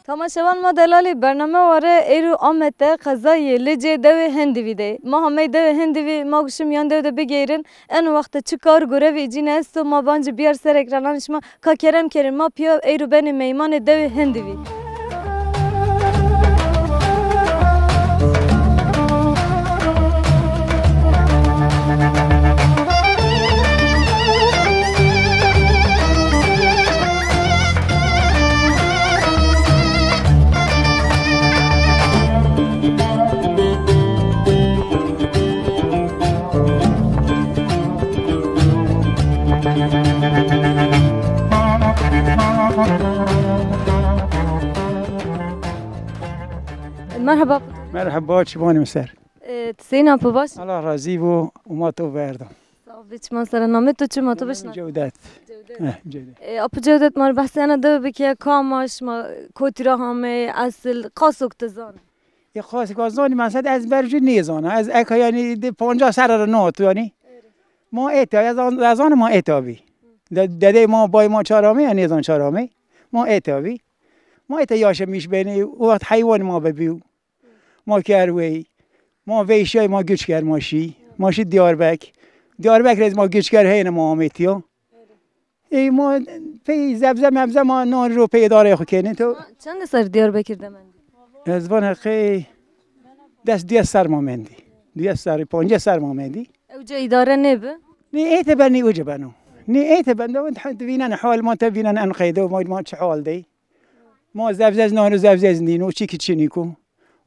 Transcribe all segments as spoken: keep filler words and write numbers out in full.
Tamaşevan ma delalî, bername ware êro Amedê, qezayê Licê, dewê Hindivî de. Ma hamey dewê Hindivî, ma guşim yan dew de bigeyrin. En wexte çi kar, gurevî cîne esto, ma bancî biyar ser ekrananê şima. Ka kerem kerin, ma piya êro benê meymanê dewê Hindivî. Merhaba. Merhaba, çivanê min ser. E, tu seyîn, apo baş? Allah razî bo û ma to verda. Sağ ol, çiman sere. Namê tu çi, ma to bişna? Cewdet. Cewdet. Eh, Cewdet. E, apo Cewdet, ma behsê ena dew bike, ka ma şima, kotî ra hamê, esil, qasok tu zan. Ê, qasok ez zanî, mesela ez berjî nêzana. Ez eka, yanî, di panca serre re nat, yanî. Ma êta, ez an-, ez zanim ma êta bî. De-, dedê ma, bay ma çar amê, ya nêzan çar amê. Ma êta bî. Ma êta yaşa mîş benî, o wext heywan ma bibî. Ma ker wey. Ma veyşay ma güç ker ma şî. Ma şî Diyarbek. Diyarbek rez ma güç ker heyne ma amêtiya. Ê, ma pey zebze mebze ma nan ro pey idareyê xwe kênin. To çend ser Diyarbekir de mendî? Ez van heqê des duyes ser ma mendî. Duyes ser, panceh ser ma mendî. Ew ca îdare nêbi? Nê ête ben, nê uca beno. Nê ête ben de, hend vînen hal ma te vînen en qeyde, ma, ma çi hal dey. Ma zevzez nano, zevzez nîno, çî ki çinîko.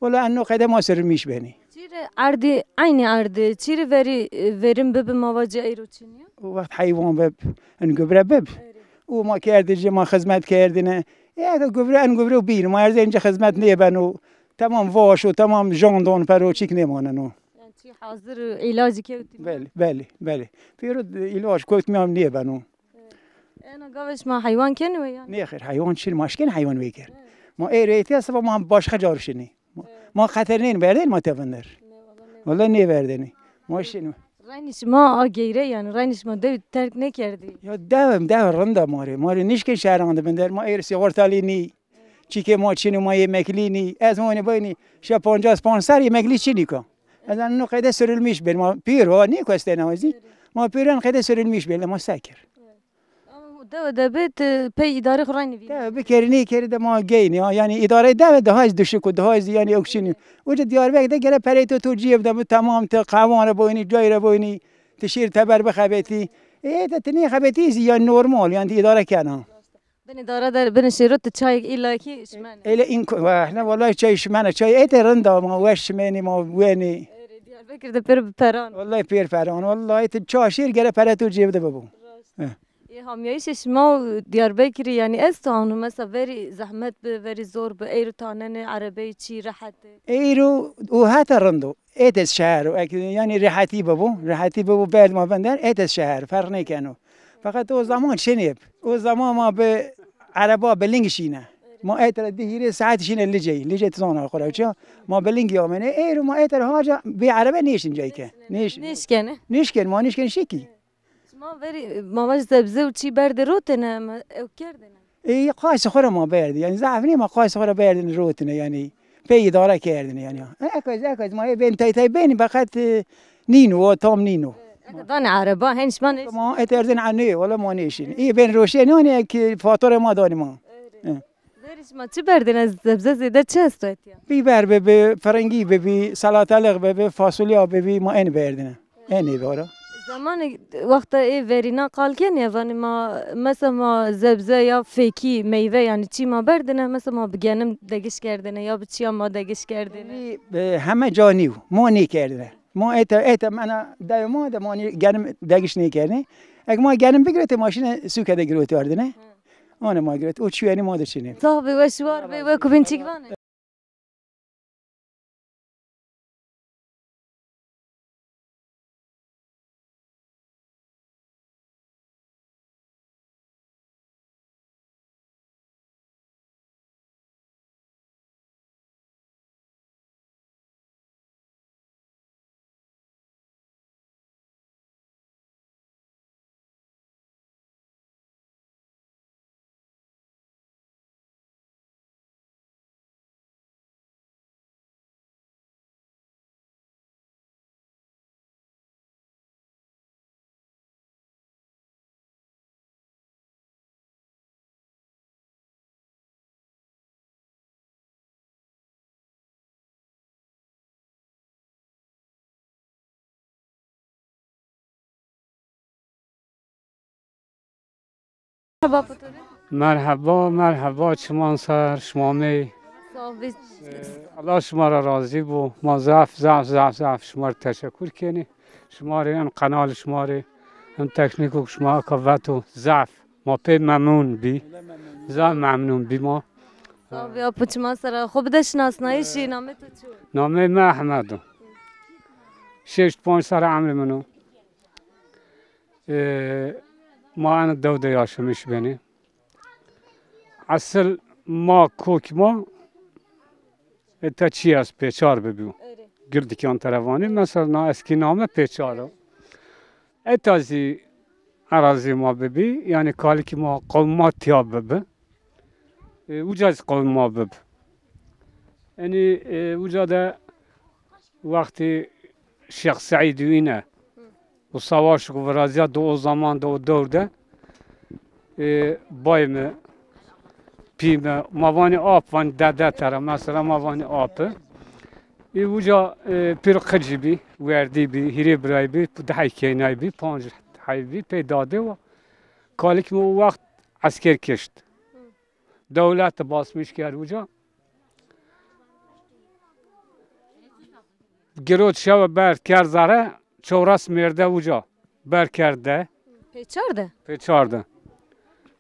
Wala enno qede ma sirilmîş benî. Çîrê erdî, eynî erdî, çîrê verî, e, verin bibi ma vacî eyro çinîyo? O wext heywan bib, en gubre bib. Erê. O ma kerdi jî ma xizmet kerdine. E, eke gubre, en gubre bîn, ma erzê ince xizmet nêbeno. Temam vaş o, temam jandon pero çîk nêmaneno. Yani çî hazir îlacî kewtî mi? Belê, belê, belê. Pêro îlac kewtî mi am nêbeno. Ena gavê şima heywan kenî wê yan? Nê xêr, heywan çin, ma şikên heywan wê ker. Ma êrê êtiya siba ma başqa car şinî. Ma, ma xeter nên berdên ma te vindir. Wala nê berdênî. Ma şin. Reynî şima a geyre yani, reynî şima dew terk nêkerdî. Ya dew, dew rinda ma rê. Ma rê nişkên şehran de vindir. Ma êrê sîxortalî nî. Çîkê ma çin û ma yemeklî nî. Ez honê baynî şe pancas panc ser yemeklî çinî ka. Ez eno qede sürülmüş bir. Ma pîr ha, nî ku ez têna wezî. Ma pîran qede sürülmüş bir. Ma sekir. Dewe de bit, e, pey îdarê xwe reynî vî. Dewe bikerî, nêkerî de ma geynî, ha. Yani îdarê dewe daha ez düşük û daha ez yani ew çinî. Uca Diyarbekir de gere perê to, to cîb de bi, tamam, te qewan re boynî, cay re boynî, te şêr teber bixebetî. E, te, te nêxebetî zî yani normal, yani te îdare kena. Binê dara der, binê şêro tu çayek îlla kî şimene. Ele in ko-, wah, ne, wallahi çay şimene, çay ête rinda ma, weş şimenî ma, wenî. Erê, Diyarbekir de pêr bi peran. Wallahi pêr peran, wallahi tu ça şêr gere pere tu cêb de bibo. Rast. Eh. Ê hamiyayîşê şima û Diyarbekirî, yani esto anu, mesela verî zehmet bi, verî zor bi, eyro tanenê erebeyî çî rehet e? Eyro û heta rindo. Ête şehir, ek-, yani rehetî bibo, rehetî bibo, berd ma vender, ête şehir, ferq nêkeno. Feqet o zaman çinê bi. O zaman ma bi ereba bi ling şîne. Ma ête re di hîrê saet şîne Licey. Licey tizana xwe re çi? Ma bi ling amene. Êro ma ête haca bi erebe nêşin cayke. Nêşin. Nêşkene. Nêşken, ma nêşken şikî. Şima verî, ma vaj zebze û çî berdê rotene, me ew kerdene? Ê, qaysê xwe re ma berdî. Yani zaf nî ma qaysê xwe re berdin rotine yani. Pey îdare kerdine yani. Ekez, ekez ma ê bên tay tay bên, feqet, e, nîno, o tam nîno. Eke danê ereba, hen şima nêşin? Ma ête erzin anê, wala ma nêşin. Ê bên roşê nane ki fatura ma danî ma. Erê. He. Verî şima çi berdine, zebze zêde çi esto etiya? Bîber bibi, firingî bibi, salatalık bibi, fasulya bibi, ma en berdine. Enê vara. Zamanê wexta ê verîna qal kenê, vanê ma, mesela ma zebze ya fêkî, meyve, yani çî ma berdine, mesela ma bi genim degiş kerdine ya bi çiya ma degiş kerdine. Ê, e, heme canî û ma nêkerdine. Ma ête, ête mena dewê ma de ma nî-, genim degiş nêkerdine. Ek ma genim bigirete ma şine sûke de girotî ardine. Ana ma giret. O çiyanî ma de çinê. Sax be, weş war be, we ku bin çîk vanê. Merheba, merheba, çiman ser, şima mey. Sağ ol, biz Ee, Allah şima re razî bû. Ma zaf, zaf, zaf, zaf şima re teşekkür kenî. Şima re, em qenal şima re, em teknîk û şima ka veto zaf. Ma pê memnun bî. Zaf memnun bî ma. Sağ ol, ya, çiman ser, xwe bide şinasnayîşî, namê to çi? Namê me Ehmed o. Şêşt panc serre emrê min o. Ee, ma ene dew de yaşamış benî. Esil ma kok ma, e, te çi ez pêçar bibû. Girdikan terevanî, mesela na eskî name pêçar o. Eta zî erazî ma bibî, yani kalikî ma qewm ma tiya bibi. E, uca zî qewm ma bib. Yani, e, uca de wextî Şêx Seîd wîne. Û savaş ku viraziya di o zaman de, o dewr de, e, bay me, pî me, ma vanî ap, vanî dede te re, mesela ma vanî api. Ê uca, e, pîr qicî bî, werdî bî, hîrê birayî bî, dehey keynay bî, panc hey bî, pê dadê wa. Kalik me o wext esker kişt. Dewlet basmiş kerd uca. Girot şewe ber kerd zere, çewres mêrde uca ber kerde. Pêçar de? Pêçar de.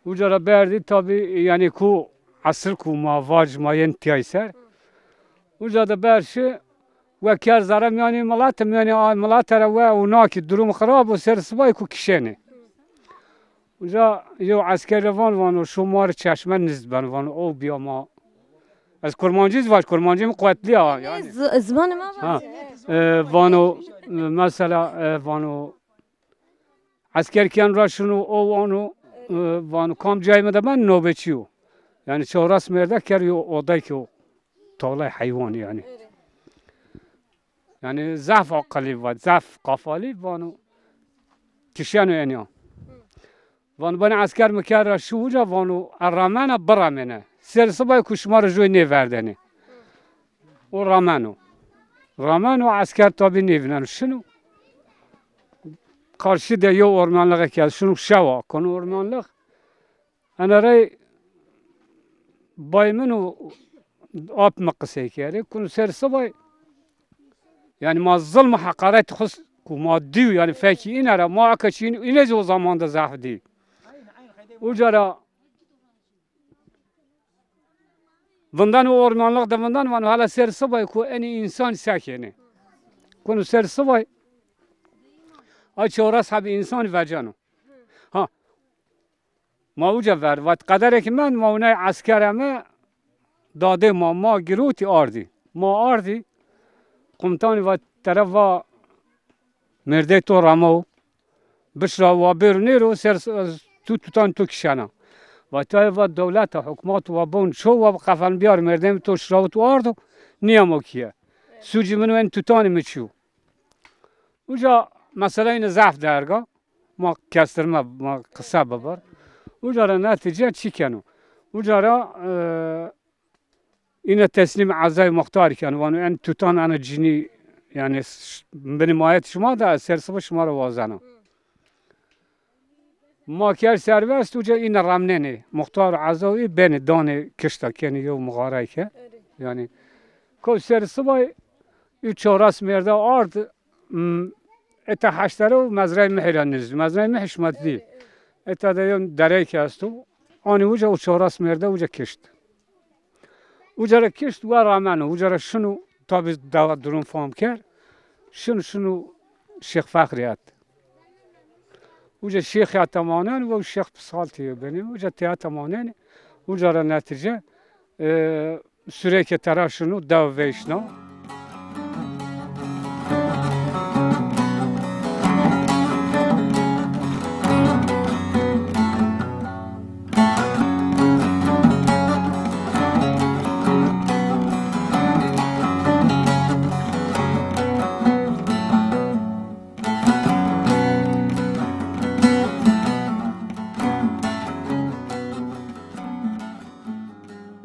Uca ra berdî, tabî, yani ku esir ku ma vac ma yên tiyay ser. Uca de ber şi, we kerd zere miyanî milete, miyanî a milete re we û nakî durum xirab û ser sibay ku kişênê. Uca yew esker re van, vano, şo ma re çeşme nizd ben, vano, o biya ma. Ez kurmancî zî vac, kurmancî min quwetlî ya, yani. Z-, zimanê me Ha, vac. E, vano, e, mesela, e, vano, esker ken ra şino, o vano, e, vano, kam cayê me de ben nobetçî yo. Yani çewres mêrde ker yo odayê ki o tolay heywan yani. Yani zaf aqilî va, zaf qafalî, vano kişeno enya. Vano bana esker mi kera şu uca, vano erramena biramene. Ser sibay ku şima re joy nêverdene. O rameno. Rameno esker tabi nêvînen şino. Karşı de yo ormanlığa gel, şino şewa, konu ormanlık. Ene rey bay min û ap min qisey kerê, kunu ser sibay, yani ma zilm û heqaret xist ku ma dîw, yani fekî îne re, ma eke çîn îne zî o zaman de zaf dî. Uca ra vindan û ormanlık de vindan, vano hala ser sibay ku enî însan sekêne. Kunu ser sibay, ay çewres hebî însan veceno. Ha, ma uca ver, vat qederek men, ma unay eskere me, dadê ma, ma girotî ardî. Ma ardî, komutanî vat tere va mêrdê to ramo, bişra wa bêro nêro, ser s-, tu tutan tu kişena. Vat ay va dewleta, hukmat wa bon, ço wa qefel biyar, mêrdê to şirawit û ardo, niyamo kiye. Sucî min wen tutanî mi çiyo. Uca mesela yine zaf derga. Ma kestirme, ma qise bibir. Uca ra netice çi keno? Uca ra, e, îne teslîm ezay muxtar keno. Vano en tutan ana cinî, yani ş-, binî mayet şima de, ser sibê şima ra wazena. Ma ker serbest, uca îne remnenê. Muxtar ezaw ê benê danê kişta kenê yew mixarayke. Yani ko ser sibay û çewres mêrde ard, m, eta heştere û mezrayê Mihî ra nizî. Mezrayê Mihî şima dî. Eta de yon dereyke esto. Anî uca û çewres mêrde uca kişt. Uca ra kişt we rameno. Uca ra şino, tabi dava durum fam ker. Şino, şino Şêx Fexrî et. Uca Şêxî et emanen, we Şêx Pisaltî benî. Uca tê et emanen. Uca ra netice, e, Sürekê tera şino dew veyşna.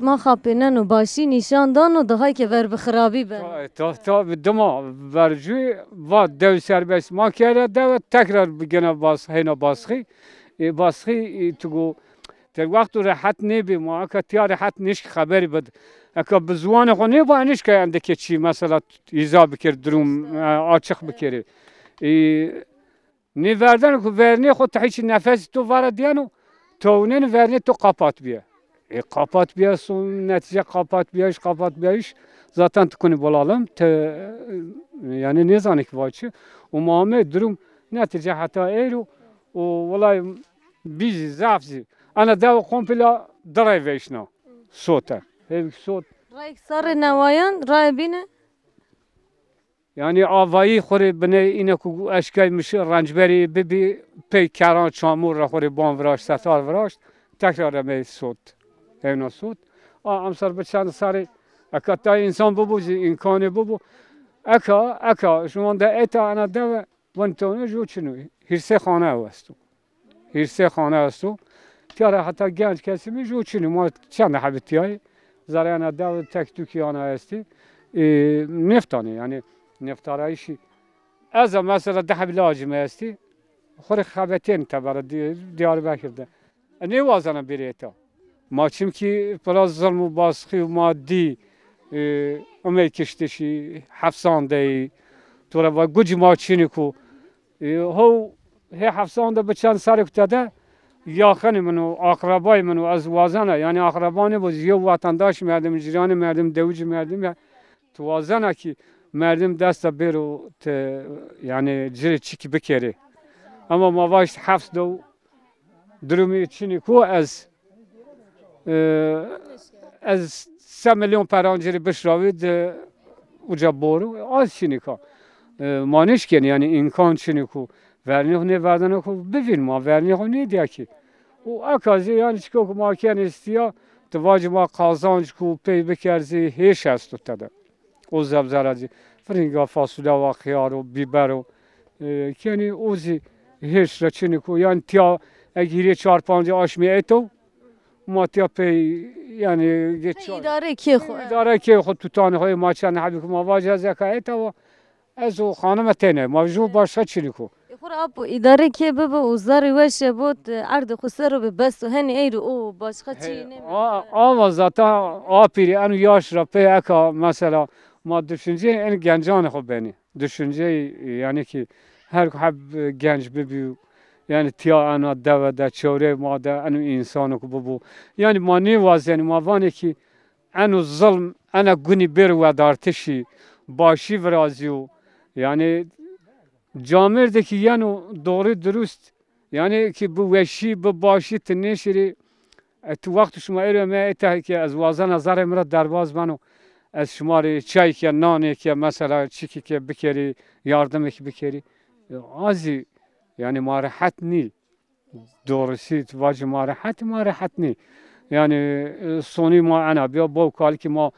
Ma xapênen û başî nîşan dan û dixayke ver bi xirabî ben. Ta, ta, ta, bi dima vercû va dew serbest ma kere dew tekrar bigene bas, hêna basxî. E, basxî, e, tu go, Te wexto rehet nêbî, ma eka tiya rehet nişk xeberî bid. Eka bi ziwanê xwe nêba nişke endekê çî mesela îza bikir, durum, e, açiq bikirî. E, Nê verden ku vernê xwe tu hiç nefesî tu vara diyeno, tewnen vernê tu qapat biye. E, qapat biye son, netice qapat biye iş, qapat biye iş. Zaten tu kunî bolalım, te, yani nêzanî ki vaçi. Û ma me durum netice heta êro, û welay bî zî, zaf zî. Ana dew kompla dirê veşna. Sote. Hevik sot. Rayek sarê newayan, rayê bîne. Yani avayî xwe rê binê îne ku eşkay mişi rencberî bibî pey keran çamûr re xwe rê ban viraşt, setar viraşt, tekrar em ê sot. Hewna sot. A emser bi çend serê eka ta însan bibû jî, îmkanê bibû. Eka, eka, ji wan de eta ena dewe, wan tewne jo çin û hîrsê xane ew esto. Hîrsê xane esto. Tiya re heta genc kesimî ji û çinî ma çend hebî tiyayê. Zereyana dew tek tukî ana estî. Ê, neftanê, yani neftarayîşî. Ez a mesela deh hebî lacî me estî. Xwe rê xebetên tebere di-, Diyarbekir de. E, nêwazana bêrê ta. Ma çimkî pira zilm û basxî û madî, e, umey kiştişî, hefsandeyî, tu re va gucî ma çinî ku Ê, how hê hefsan de bi çend serê ku te de yaxinê min û aqrebayê min û ez wazena, yani aqreba nêbo, yew vatandaş merdim, cîranê merdim, dewicî merdim ya, tu wazena ki merdim dest de bêro te, yani cirê çikî bikerê. Ama ma va işte hefs de û durumî çinî ku ez, e, ez se milyon peran cirê bişrawî di uca boru az çinî ka. E, ma nişkên yani îmkan çinî ku vernî xwe nêverdene ku bivîn ma vernî xwe nêdiya ki. Û eka zî yani çiko ku ma kenê istiya, tu vacî ma qazanc ku pey biker zî hêş esto te de. O zebzera zî. Firinga, fasulya wa, xiyar û bîber û, e, kenî o zî hêş re çinî ku. Yani tiya eg hîrê çar pancê aşmê eto, ma tiya pey, yani geç. Îdare kê xwe. Îdare kê xwe, tutanê xwe, ma çend hebî ku ma vac ez eka eta wa. Ez û xanime têne, ma ji bo başqa çinî ku. Ê, xwe re apo, îdare kê bibe û zarê weş e bo, erdê xwe ser û be bes û henî eyro o başqa çi He, nêbe. A, ava zaten apîrî eno yaş ra pê eka mesela ma düşünceyê en gencanê xwe benî. Düşünceyê, yani ki her ku heb genc bibî, yani tiya ena dewe de, çewrê ma de eno însanok bibû. Yani ma nêwazenî, ma vanê ki eno zilm, ena gunî bêr wedartişî, başî virazîyo. Yani camêrdekî yeno doğru dürüst, yani ki bi weşî, bi başî tu nêşirî, e, tu wext şima êro me êta ki ez wazena zarê min re derbaz beno, ez şima rê çayke, nanêke, mesela çikîke bikerî, yardimêk bikerî. E, azî, yani ma rehet nî. Doğrusu, tu vacî ma rehet, ma rehet nî. Yani, e, sonî ma ena biya, bo kalikî ma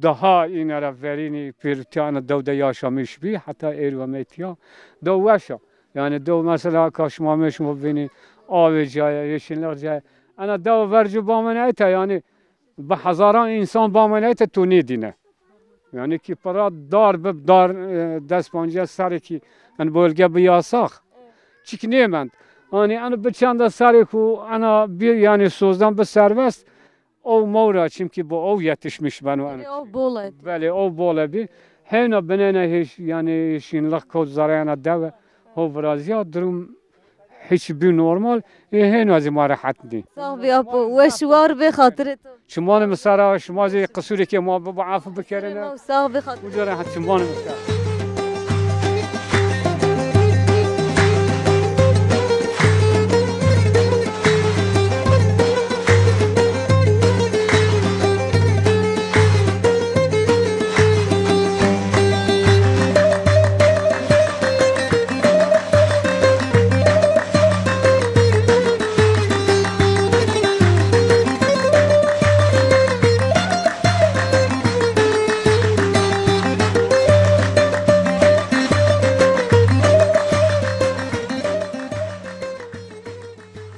daha înere verînî pêrûtiya ena dew de yaşamîş bî, heta êrî ve metiya. Dew weş a. Yani dew mesela ka şima mêşin bibînî, avê caye, yeşillik caye. Ena dew vercu bamene ete, yani bi hezaran însan bamene ete tu nêdîne. Yani ki pira dar bi dar, e, dest pancîya serê ki en bölge bi yasax. Çik nêmend. Yani en bi çenda serê ku ena bir yani sozdan bi serbest, o mewra, çimkî bu o yetişmiş beno en. Belê, o bol e. Belê, o bol e bi. Heyna binene hiç yani şinlik kot zareyana deve. Ho viraziya durum hiç bir normal. E, heyna zî ma rehet nî. Sax bî apo, weş war bê xatirê to. Çimanê min sera, şima zî qisûreke ma bibo, efu bikerine. Sax bî xatirê. Uca rehet çimanê min sera.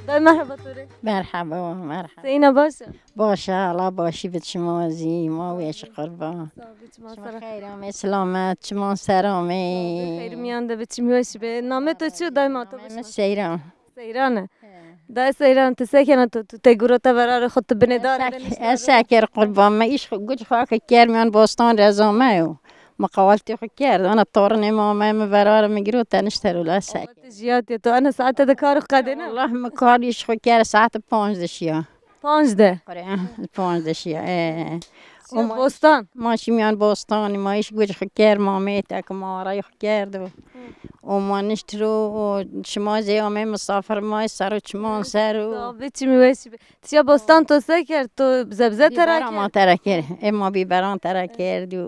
Dayê, merheba to rê. Merhaba, merhaba. Seyîna baş e? Baş e, Allah başî bid şima zî, ma wê ji qurban. Sax bî, çima sera. Xeyr amê, selamet, çiman ser amê. Xeyr miyan de be, çim weş be. Namê to çi, dayê, ma to? Namê min Seyran. Seyran e. He. Dayê Seyran, tu sekena tu, tu te guro te verarê xwe tu binê darê de nişta. Ez sekir qurban me, îş xwe, guc xwe ke ker miyan bostan reza me yo. Me qawaltê xwe kerd, ana torinê ma me, me verarê me giro te nişter û la sek. Tu jiyatiye tu, ana saete de kar xwe qedêne? Allah me kar îş xwe ker, saet panc de şiya. Panc de? Qure, panc de şiya, e. Şiya bostan? Ma şimiyan bostanî, ma îş guc xwe ker, ma mêtek, ma arayê xwe kerdo. Û ma niştiro, û şima zê amê misafir, ma ser û çiman ser û. Sabê çimî weşî be. Tiya bostan to se kerd, to zebze tera kerd? Bîberan ma tera kir. Ê ma bîberan tera kerd û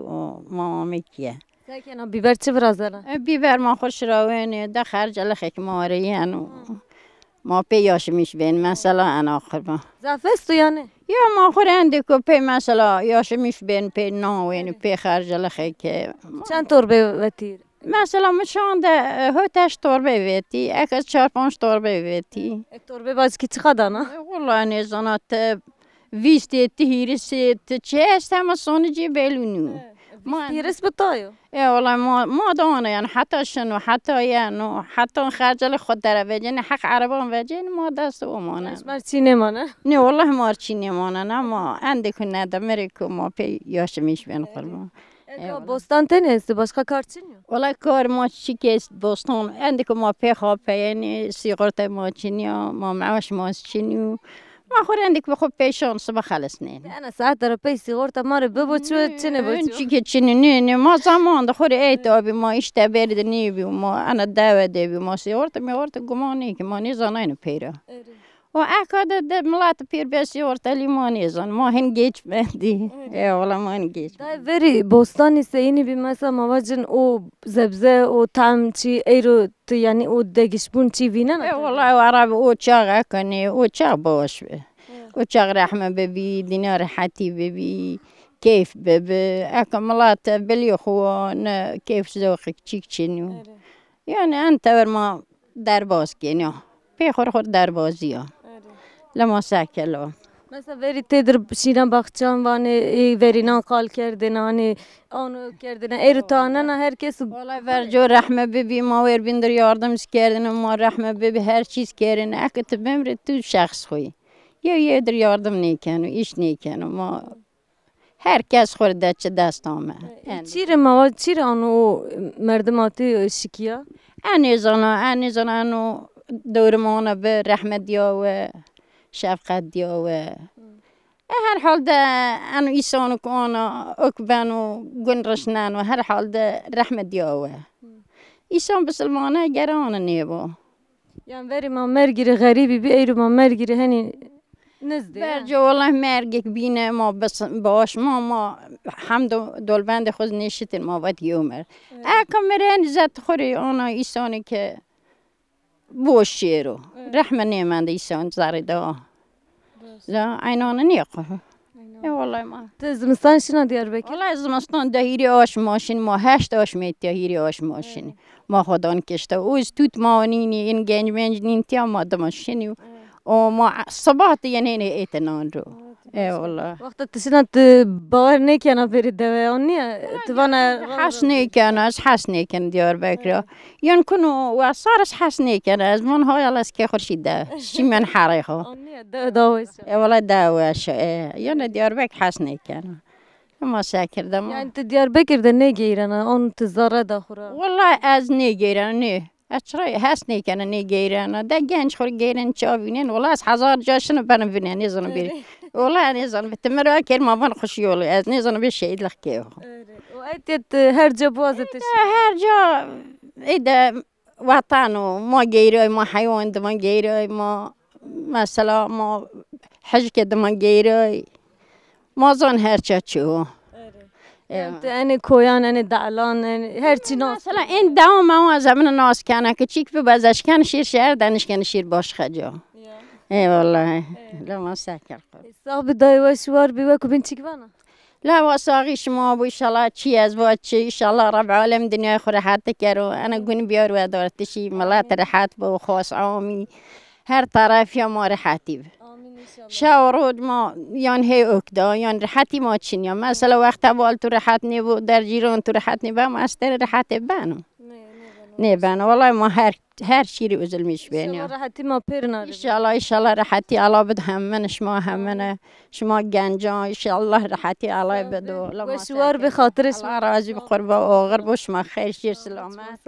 ma amê kiye. Se kena bîber çi virazena? E, bîber ma xwe şirawêne, de xercelixek ma were yen û ma pê yaşimîş bên, mesela ena xurma. Zaf esto yani? Ya ma xwe endê ku pê mesela yaşimîş bên, pê nawên, pê xercelixek. Çend torbe vetîr? Mesela min şan de, e, hot heşt torbe vetî, ek ez çar panc torbe vetî. E, torbe bazkî çiqa dana? E, wala nêzana te vîstê, ti hîrisê, ti çi hest hema sonicî belû nû. E, vîst hîris bi tayo. E, wala ma, ma dana yani heta şino, heta yeno, heta xercelê xwe dere vecêne, heq ereban vecêne, ma dest o mane. Ji mer çî nêmane? Ne, wala mar çî nêmane, ne ma endê ku ne demirê ku ma pê yaşimîş bên xurma. Eka bostan tenê esti, başka kar çin yo? Wala kar ma çi kes bostan, endê ku ma pê xapeyêne, sîxortay ma çin ya, ma meaş ma çin yo. Ma xwe endê ku xwe pêşan sibe xelisnên. Ena saet de pey sîxorta ma re bibo çi, çi nêbo çi? Çi ke çin, ne, ne, ma zaman de xwe ey tabî ma işte ber de nêbî, ma ena dawe de bî, ma sîxorta, mîxorta guman nê ki, ma nêzanayne pêra. Erê. O eka de, de milat pêr besî ortelî ma nêzan. Ma hin geç bendî. E, wala ma hin geç. Dayê verî bostanî seyînî bî mesela ma vacin o zebze, o tam çî, eyro tu yani o degişbûn çî vînena? E, wala o erab o çax ekanê, o çax baş be. O çax rehme bibî, dîna rehetî bibî, keyf bibi. Eka milat bilî xwe ne keyf zewqek çîk çinî. Yani en tewer ma derbaz kêne. Pê xwe xwe derbazî ya. Erê. Lema sekelo. Mesela verî tê dir şîna baxçan vanê, ê verînan qal kerdêne, hanê ano kerdêne. Êro tanena her kes. Wala verco rehme bibî, ma wêr bindir yardım kerdine, ma rehme bibî her çîz kerine. Eke tu bimrî tu şexs xwe. Yew yew dir yardım nêkeno, îş nêkeno. Ma Her kes xwe de çi dest ame. Çîrê me wa, çîrê ano o merdima tê şikiya? En nêzana, en nêzana ano dewrimana bi rehmet diya we, şefqet diya we. E, her hal de ano îsano ku ana ok beno, gun rişneno, her hal de rehmet diya we. Îsan bisilmane gere ana nêbo. Yan verî ma mergîrê xerîbî bî, eyro ma mergîrê henî nizdê, he? Berco wela mergek bîne ma bes, baş ma, ma hemdo dolbendê xwe nêşitin ma vet yew mer. Evet. Eka miren zet xurê ana îsanê ke boş şêro. Evet. Rehme nêmende îsan zerê de. Rast. La eynane nêqo. Eynane. E, wallahî ma. Tu zimistan şina Diyarbekir? Wallahî zimistan de hîrê aş maşin ma, heşt aş mêtiya hîrê aş maşin. Evet. Ma xwedan kişte. Û stût ma nînî, in genc menc nîn tiya ma dima şinî. Evet. O ma sabah de yenê ête nan ro. Evet. E, wallahî. Wexta tu şina tu bawer nêkena verî dewe, an niye? Tu vana hes nêkena, ez hes nêken Diyarbekir. Evet. Yan kunu wesar ez hes nêken, ez man hayal ez kê xurşî de, şimen herê xo. Anniye, de, da weş. E, wala da weş, e, yana Diyarbek hes nêken. Ama sekirde ma. Yani tu Diyarbekir de nêgeyrena, on tu zerre da xura? Wala ez nêgeyrena, ne. Ez çira hes nêkena, nêgeyrena. De genç xur geyren çavînen, wala ez hezar ca şinu benim vinen, nêzana bir. Öyle. Wala nêzana, bitimira ker ma van xuşi yolu, ez nêzana bir şehitlik kê. Öyle. O etiyet, e, her ca boğazı teşi. Her ca, e, de Watan û ma geyray, ma heywan dima geyray, ma mesela ma hejke dima geyray. Ma zan her ça çi o. Erê. Ya. Yani tu enê koyan, enê dalan, enê her çi nas. Mesela en devam ma zemine nas kene, küçük bir bezeşken şir şehir denişken şir başka ca. Ya. Eyvallah. Evet. Lama seker. Sağ bir dayı var, şu var bir bak bin çik bana. La wa saxî şima bû, înşallah çi ez va çi, înşallah Reb alem dinyayê xwe rehet dikero. Ena gun biyar we dar tişî, milet rehet bo, xas amî. Her taraf ya ma rehetî bi. Amîn înşallah. Şew roj ma yan hê ok da, yan rehetî ma çin ya. Mesela wexta bal tu rehet nêbo, der cîran tu rehet nêbe, ma ez te rehetê beno. Ne, ne beno. Nêbeno. Wellahî ma her, her şîrî üzülmüş beno. Înşallah rehetî ma pêr nare. Înşallah, înşallah rehetî Allah bid hemin, şima hemine, şima gencan, înşallah rehetî Allah bido. Weş û war bê, xatirê şima. Allah razî bi, qurba oxir bo, şima xeyr şîr silamet.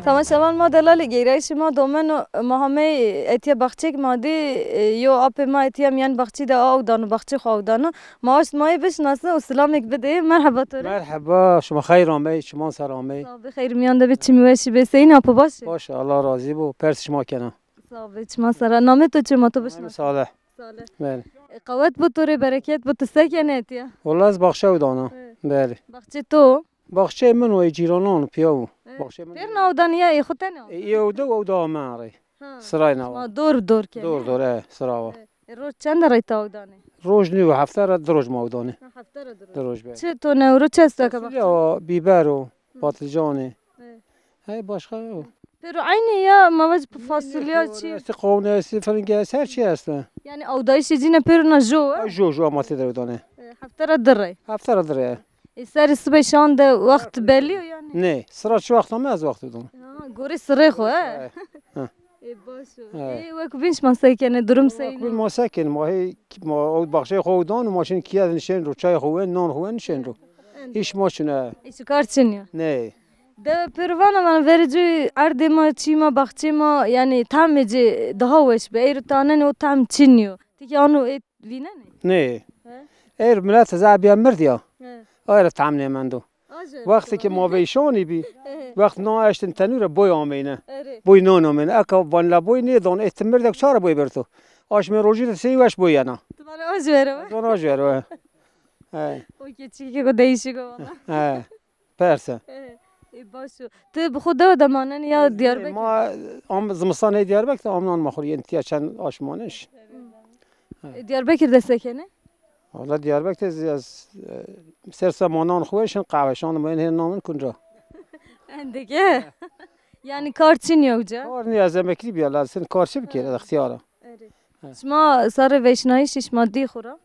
Temaşevan ma delalê, geyrayîşê ma domen û ma hamey etiye baxçêk ma dî, e, yo apê ma etiye miyan baxçî de aw dano, baxçê xwe aw dano. Ma aşt ma yê bişnasin û silamêk bidê. Merheba to rê. Merheba, şima xeyr amey, çiman ser amey. Sax bê, xeyr miyan de bê, çimî weşî bê. Seyîn apo baş e? Baş, Allah razî bo. Pers şima kena. Sax bê, çiman ser a. Namê to çi, ma to bişnasin? Salih. Salih. Belê. E, qewet bo to rê, bereket bo, tu se kenê etiye? Wela ez baxçe ew dana. Evet. Belê. Baxçê to? Baxçeyê min û ê cîranan piya bû. Evet. Baxçeyê min. Pêr na ew daniye, ê xwe tenê? Ê, ê ew de û ew da me rê. Ha. Sirayna. Ma dor bi dor kenê? Dor dor, e, sira wa. E, roj çend rey ta ew danê? Roj nî, hefte re du roj ma ew danê. Ha, hefte re du roj. Du roj be. Çi to ne ew ro çi esta ke baxçe? Fasulye, bîber û patlıcanê. Evet. Hey, başka yok. Pêro eynî ya, ma vec fasulye çi? Esti, qawne esti, firinge esti, her şey esti. Yani awdayişê cî ne pêro na jo, e? Ay, jo, jo, ama tê de ew danê. E, hefte re du rey. Hefte re du rey. Ê, serê sibê şan de wext belî yo yani? Nê, sira çi wext ame ez wext bidom. Ha, gorê sirê xwe, he? He, he. Ê, baş o. He. Ê, wek bîn şima se kenê, durum se yî? Wek bîn ma se kenê, ma hê, ma o baxçeyê xwe dan û ma şin kiye de nişên ro, çayê xwe wen, nan xwe wen nişên ro. He. Îş ma çin e. Îş û kar çin yo? Nê. De pêro vana, vana verê cû erdê ma, çî ma, baxçê ma, yani tamê cê daha weş be. Êro tanenê o tam çin yo. Tikî ano ê vînenê? Nê. He? Êr milet zabiya mirdiya. He. Ayra tam nêmendo. Wextê ki ma veyşanî bî, he, wext na eştin tenûre boy ameyne. Erê. Boy nan ameyne. Eka vanla boy nêdan, ê ti mirdek çare boy berto. Aşmê rojî de sey weş boy yena. Tu bana aş vero. Bana aş vero, he. He. O keçikê ku değişik o valla. He. Perse. He. Ê, baş o. Tu bi xwe dewe de manenî ya Diyarbekir? Ma am zimistan hê Diyarbekir de amnan ma xwe yên tiya çend aşmaniş. Hı. He. Ê, Diyarbekir de sekenê? Valla Diyarbekir de ez, e, ser semanan xwe şin qehwe şan, ma hê namin kunca. Endike. Yani kar çin yok ca? Kar niye, ez emeklî biya, lazim kar çi bikêre, ez ixtiyara. Erê. He. Şima sarê veşnayîş, şima dî xwe ra?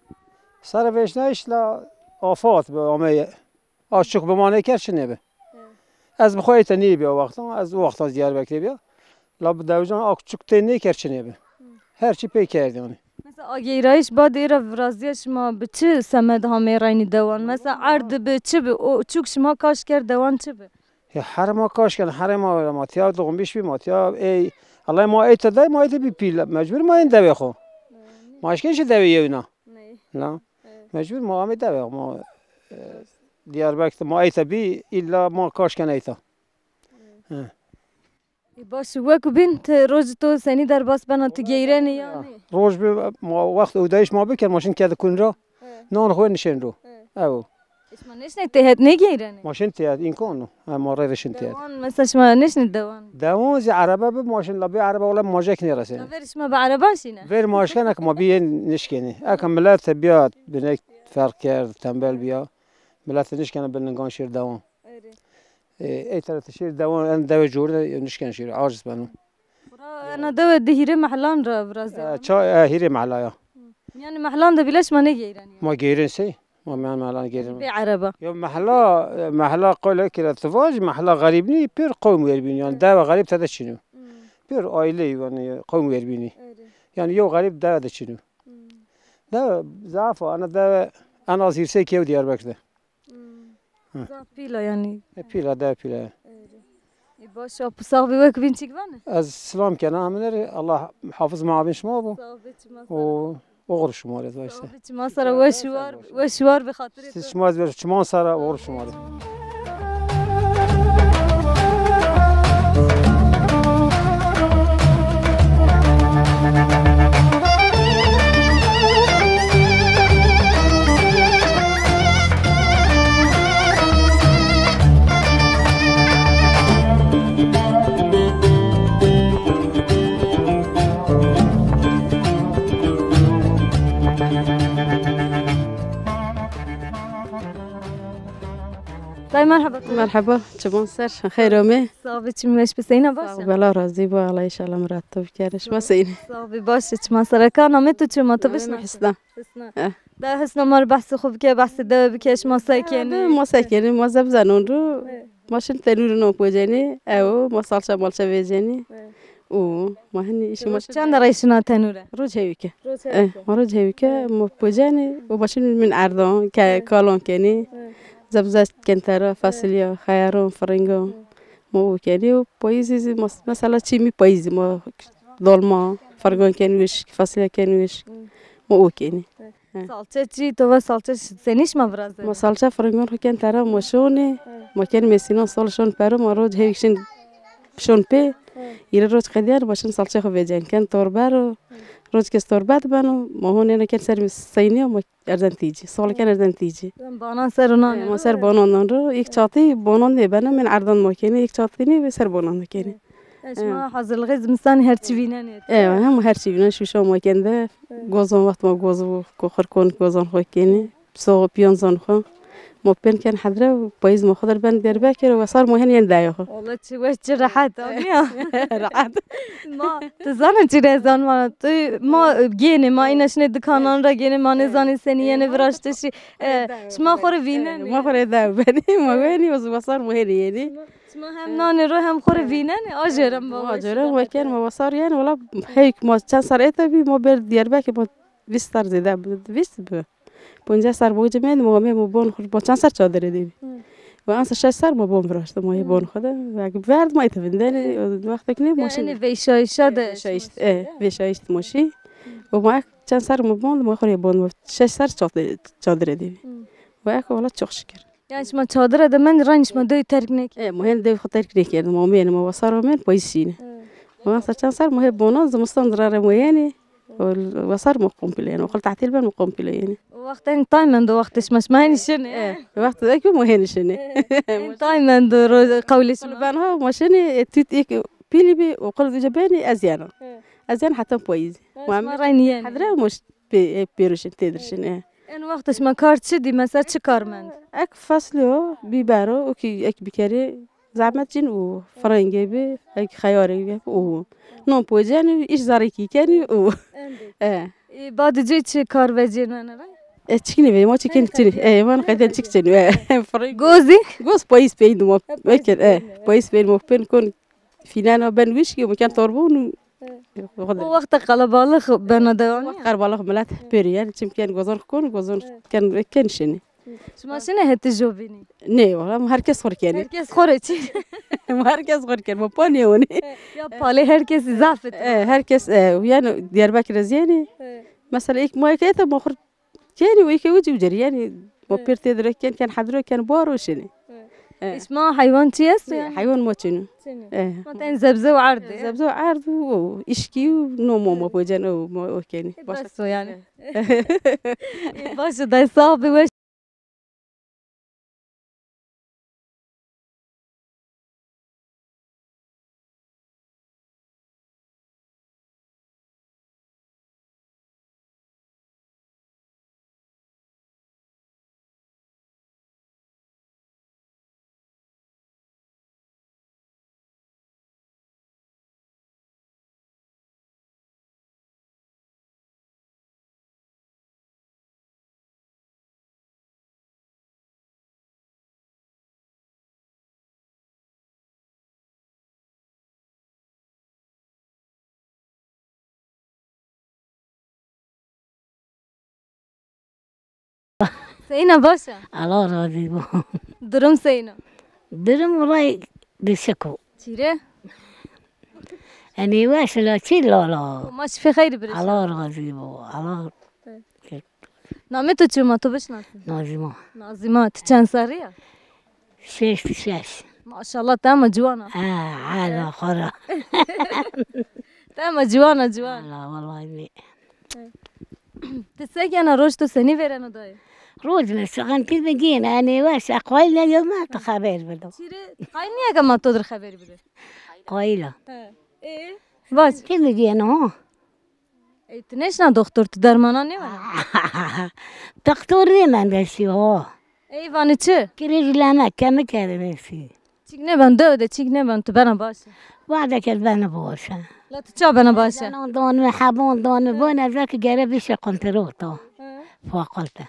Sarê veşnayîş la afat bi ameye. Aşçik bi manê ker çi nebe. He. Ez bi xwe ete nî biya wextan, ez wexta Diyarbekirê biya. La bi dewijan aşçik tê nê ker çi nebe. Hı. Her çi pê kerdî yani. Mesela ageyrayiş badê ra viraziya şima bi çi semed hamê reynî dewan? Mesela erd bi çi bi? O çûk şima kaş ker dewan çi bi? Ya herê ma kaş ken, herê ma were ma tiya doğum biş bi ma tiya ey. Allah ma ete day ma ete bi pîl. Mecbur ma en devê xo. Hı. Ma eşken şi devê yewna. Ney? Na. Evet. Mecbur ma amê devê ma, e, Diyarbekir ma ete bi illa ma kaş ken ete. Evet. He. Ê, baş, wek bîn, ti roj to senî derbas bena, tu geyrenî ya? Roj bi ma wext ewdayîş ma biker, ma şin kedi kun ra. He. Nan xwe nişên ro. He. Ew. Ê, şima neşnê têhet negeyrenî? Ma şin têhet, îmkan o. He, ma rê şin têhet. Dewan, mesela şima neşnê dewan? Dewan zî erebe bi ma şin, la bê erebe wala ma jek nêresê. La ver şima bi ereba şîne? Ver ma eşkenek ma biyên nişkenî. Eka millet biya binek ferq kerd, tembel biya. Millet nişkene bin lingan şêr dewan. Erê. Ê, ey tera te şêr dewan, en dewe cor de nişken şêr, aciz beno. Xura ena dewe di hîrê mehlan ra virazê. E, ça, e, hîrê mehla ya. Hı. Yani mehlan de bile şima negeyrenî? Ma geyrin sey. Ma miyan mehlan geyrin. Bê ereba. Ya mehla, e, mehla qole kira tivaj, mehla xerîb nî, pir qewm werbîn yani. Hı. Dewe xerîb tede çin o. Hı. Pir aile yani qewm werbînî. Erê. Yani yew xerîb dewe de çin o. Hı. Dewe zaf o, ana dewe en az hîrsê kew Diyarbekir de. Hmm. Hı. Zaf pîl a yani. E, pîl a, dev pîl a. Erê. Ê, baş a, sax bî, wek bîn çîk vanê? Ez silam kena, heminê rê, Allah muhafiz mabin şima bo. Sax bî, çima sara. Û oxir şima rê, zayse. Sax bî, çima sara, weş û war, weş û war bi xatirê. Siz şima ez ver, çiman sara, oxir şima rê. Tay merhaba. Merhaba, çiman ser, xeyr ome. Sax bî, çim weş bi seyna baş. Sağ ol, bela razî bo, Allah inşallah mirat tu bikere. Şima seyne. Sax bî, baş e, çiman sereka. Namê tu çi ma tu bişna? Hisna. Hisna. Eh. Da hisna mar behsê xwe bike, behsê dewe bike, şima se kenî? De ma se kenî, ma zebzenon ru. Eh. Ma şin tenûrê non pocenî, ew, ma salça malça vêcenî. Eh. Û ma hinî îşî ma. Çend reyşina tenûre? Roj hewîke. Roj hewîke. Eh, ma roj hewîke, ma pocenî, û ma şin min erdan, ke, kalon kenî. Eh. Zebze kentera, fasulye, xeyaron, firingon. Ma û kenî, û payîzî zî, mes-, mesela çîmî payîzî, ma dolma, firgon ken wişk, fasulye ken wişk. Ma û kenî. He. Salçe çi? Tu ve salçe ş-, senî şima virazê? Ma salça firingon xwe ken tera ma şonê. He. Ma ken mêsînan sol şon peru, ma roj hêvik şin şon pê. He. Îre roj qediyan ma şin salçe xwe vecen. Ken torber û roj kes torbe dibeno. Ma hon êne ken ser seynî ma erzen tîcî. Sol ken erzen tîcî. Em banan ser û nan. He, ma ser banan nan ro. Yek çatî banan nêbene, min erdan ma kenî. Yek çatî nê ve ser banan kenî. E, şima hazirlixê zimistanê her çi vînenê? E, hemû her çi vînen, şûşa ma ken de, gozan wext ma goz bû, ko xirkon gozan xwe kenî, soğ piyanzan xwe. Ma pên ken hedre, payîz ma xwe der ben derbe kir, wesar ma hen yên daya xwe. Wala çi weş, çi rehet, aniya? Rehet. Ma, tu zanî çi ne zanma, tu, ma gênê, ma îna şinê dikanan ra gênê, ma nêzanî senî yenê viraştişî. E, şima xwe rê vînenê? Ma xwe rê dew benî, ma wenî, wesar ma hen yenî. Şima hem nanê ro hem xwe rê vînenê, a jêre mi bavê. A jêre weken, ma wesar yen, wala heyk ma çend ser ête bî, ma ber Diyarbekir, ma vîst ser zêde bi, vîst bi. Poncas ser bo cimên, ma me ma bon xwe, ma çend ser çadirê de bî. Ve ansa şeş ser ma bon viraşte, ma yê bon xwe de. Vek verd ma ite vindenê, wextek ne ma şi. Yani vêşayişa de. Vêşayişt, e, vêşayişt ma şi. Ve ma çend ser ma bon, ma xwe rê bon, şeş ser çadirê, çadirê de bî. Ve ek wala çok şükür. Yani şima çadira de mendî, rayîn şima dewî terk nekir? E, ma hên dew xwe terk nekir. Ma mêne, ma wesar ma mêne, payîz şîne. Evet. Ma ser çend ser ma hê bonan, zimistan dirare ma yenê. Wesar ma komple yenê. Oxil tatil ben ma komple yenê. O wext en tay mendo wextê şima, şima hênî şinê? E, wext de ku ma hênî şinê. En tay mendo ro-, qewlê şima? Ben ha ma şinê, e, tüt ek pîlî bi, oxil duje benî ez yena. Evet. Ez yen heta payîz. Evet, ma şima rayîn yenê. Hedre ma ş-, pê-, e, pêroşin, têdirşin, e. En wext şima kar çi dî? Mesela çi kar mend? Ek fasulye, bîber o, o ki ek bikerî, zehmet cin û firengê bi, ek xeyarê bi û non pocenî, iş zarekî kenî û. Endî. E. E, badî cê çi kar vecîn wene re? E, çikînî vê, ma çikîn çinî. E, man qeden çik çinî. E, fireng. Gozî? Goz payîz peyn duma. Pekir, e. Payîz peyn mo pen kon. Fînena ben wişkî, mi ken torbûn û. Evet. O wexta qelebalix bena dewamî ya? Qelebalix milet pêrî, yani çimkî yani gozan xikon, gozan ken, ken şinî. Şima şinê heti jovînî? Nê, wala, mi herkes xor kenî. Herkes xor çi? Mi herkes xor kenî, mi pa nêwanî. Ya palê herkes zaf et. E, herkes, e, yani Diyarbekir ez yenî. Evet. Mesela ilk ma eke ma xor Kenî wê ke wicî wicî, yani, ma pêr tê direken, ken hedro, ken bar û şinî. Evet. E. Şima heywan çi esto yani? Heywan ma çinî. Çinî. E. Ma ten zebze û erd e. Zebze û erd û o, işkî û no ma ma pocen o, ma o kenî. E, bes o yani. E. E, baş e, day sağ bi weş. Seyna baş e? Allah razî bo. Durum seyna? Durum wulay dişik o. Çîre? Enê weş la çî lala. Ma şifê xeyrî birîş. Allah razî bo. Allah. Evet. Namê tu çi ma tu bişnasin? Nazîma. Nazîma, tu çend serrî ya? Şêst û şeş. Maşallah, te ma ciwan a. Ha, hala xora. Te ma ciwan a, ciwan. Hala, wallahî mi. Tu se kena roj tu senî vêreno dayê? Roj ne, sıkıntı mı gene, yani, varsa koyla yok mu, tu haber bile. Çire, qayîl nîye ke ma tu dir xeberî bide? Koyla. He. Ê, baş. Kim gene o? Ey, tu neşna doktor, tu dermanan nêwene? Doktor nêmendesî ho. Ey vanî çi? Kirêj leme, kemi kerdin êsî. Çîk nêben, dew de çîk nêben, tu bena baş e. Wade kez bena baş e. La tu ça bena baş e? Canan dan me, heban dan me, bana zek gere bişe kontrota. Hı. Fakulte.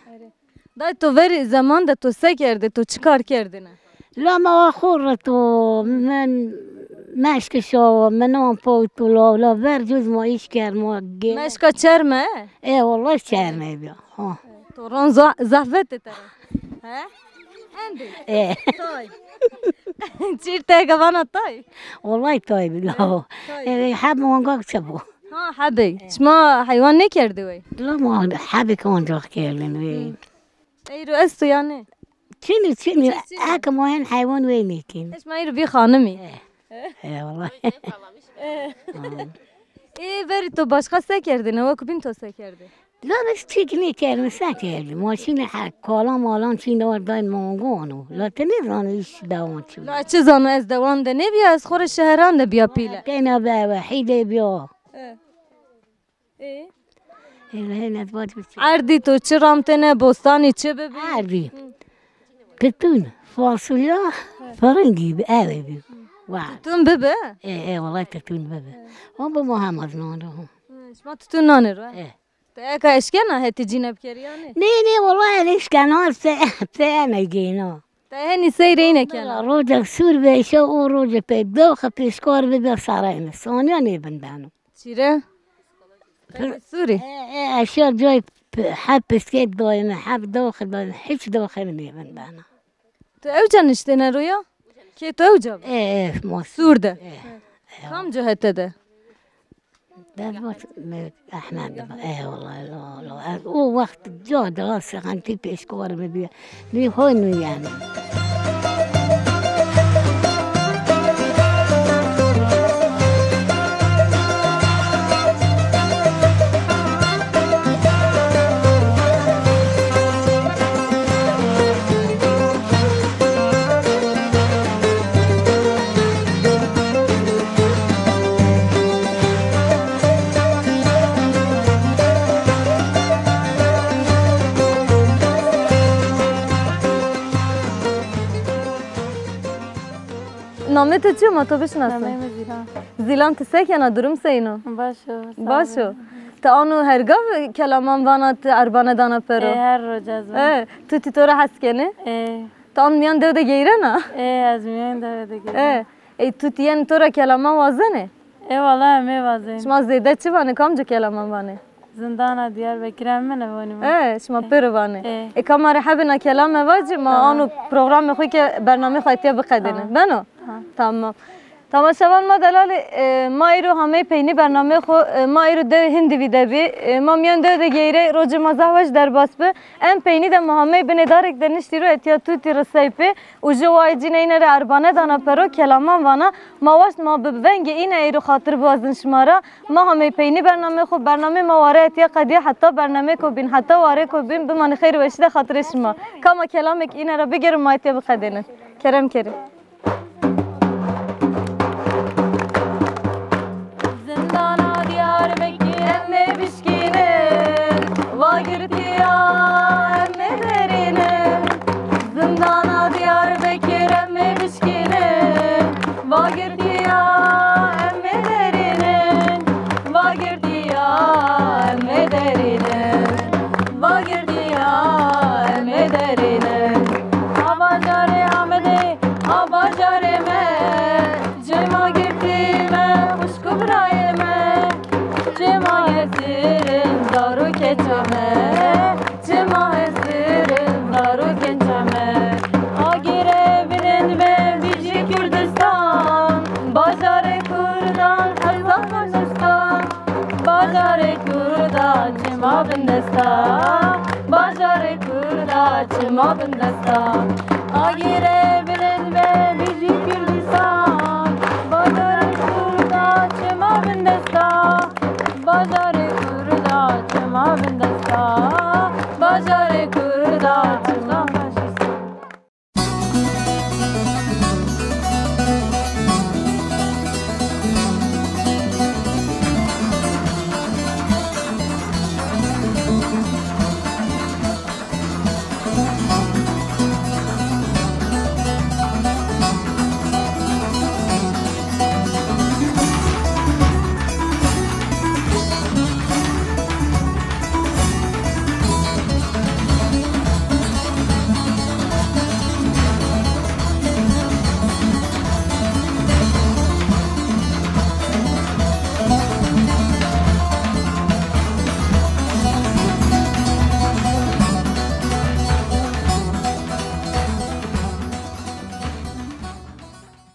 Dayê, to verî zeman de to se kerdî, to çi kar kerdine? La me wa xwe re to, min meşke şawa, min an pawt û la, la ver cûz ma îş ker ma gê. Meşka çerme? E, wallahî çerme bîya. Ha. To ron za-, zehfet te re. He? Endî. E. Tay. Çîr te gavana tay. Wallahî tay bî la. Tay. E, heb manga çi bû? Ha, hebê. Şima heywan nêkerdî wey? La ma hebê ki ancak kerdin wey. Eyro esto yani. Çini, çini, çini. Ek ma hen heywan wey nêkin. Hiç ma eyro bî xanimî. E. E, wallahî. E. Ê verî to başka se kerdine, wekî bîn to se kerdî? La biz çîk nêkerin, se kerdî. Maşînê he, kalan malan çîn de war dayên mangan û. La tu nêzanî îş dewan çi. La çi zano ez dewan de nêbiya, ez xwe re şeheran de biya pîle. Têna be wehîdê biya. E. Ê? Ê, hê, ne, ez vacim çi? Erdî to çi ramtêne, bostanî çi bibî? Erdî. Hı. Titûn, fasulya, Hı. Firingî bi, ew ê bî. Wa. Titûn bibe? Ê, ê, wallahî titûn bibe. Hı. O bi ma hem ez nan ro. Hı, şima titûn nanê ro, e? Ê. Te eka eşkena hetî cîne bikerî yanî? Nê, nê, wallahî ez eşkena, se, se ene gêna. Te henî seyr ê nêkena? Roja sûr be, şew û rojê pê doxe pêşkar bibe sereyne. Saniya nêbindeno. Çîre? Sûrî? E, e, eşya coy p-, heb piskêt dayme, heb doxe dayme, hiç doxe nêbindeno. Tu ewca niştêne roya? Kê tu ewca? E, e, ma sûr de. E, e. Kam co hete de? Dezmat me Ehmed, eyvallah, la, la. Ez o wext ca daha sexentî pêşkar me bî. Nî hoy nû yani. Namê te çi ye, ma to bişinasin? Namê min Zîlan. Zîlan, tu se kena, durum seyno? Baş o, sağ ol. Baş o. Tu ano her gav kelaman vana, tu erbane dana pero? Ê, her roj ez van. Ê, tu tî to re hes kenê? Ê. Tu an miyan dew de geyrena? Ê, ez miyan dew de geyrena. Ê, ê, tu tî yên to re kelaman wazenê? Ê, wala em ê wazên. Şima zêde çi vanê, kamco kelaman vanê? Zindana Diyarbekir em min e vanê me. Ê, şima pêro vanê. Ê. Ê, ka ma re hebê na kelame vacî, ma ano programê xwe ke bernamê xwe etiya biqedêne. Tamam. Beno? Tamam. Tamam. Temaşevan ma delalê, e, ma îro hamey peynî bernameyê xwe, e, ma îro dewê Hindivî de bî. E, ma miyan dew de geyrê, rojê ma zehf weş derbas bi. Em peynî de ma hamey binê darek de niştî ro etiya tûtî risey pê û ji wayê cîneyne re erbane dana pero kelaman vana. Ma waşt ma bi vengê îne îro xatir biwazin şima re. Ma hamey peynî bernameyê xwe, bernameyê ma ware etiya qediya, heta bernameyê ku bîn, heta warê ku bîn, bimanî xeyr û weşî de xatirê şima. Ka ma kelamek îne re bigerin, ma etiya biqedênin. Kerem kerî. Zindana Diyarbekir em ê bişkînin, va girtiya em ê derînin. Zindana Diyarbekir em ê bişkînin, va girtiya em ê derînin. Va girtiya em ê derînin, va girtiya em ê derînin. A bajarê Amedê, a bajarê me, cema girtî me, xwişk û birayê me. Cema hezir in zar û keça me, cema hezir in zar û keça me. Agirê bilind be, bijî Kurdistan, bajarê Kurdan, hezar Kurdistan. Bajarê Kurda çima bindesta, bajarê Kurda çima bindesta. Agirê bilind be,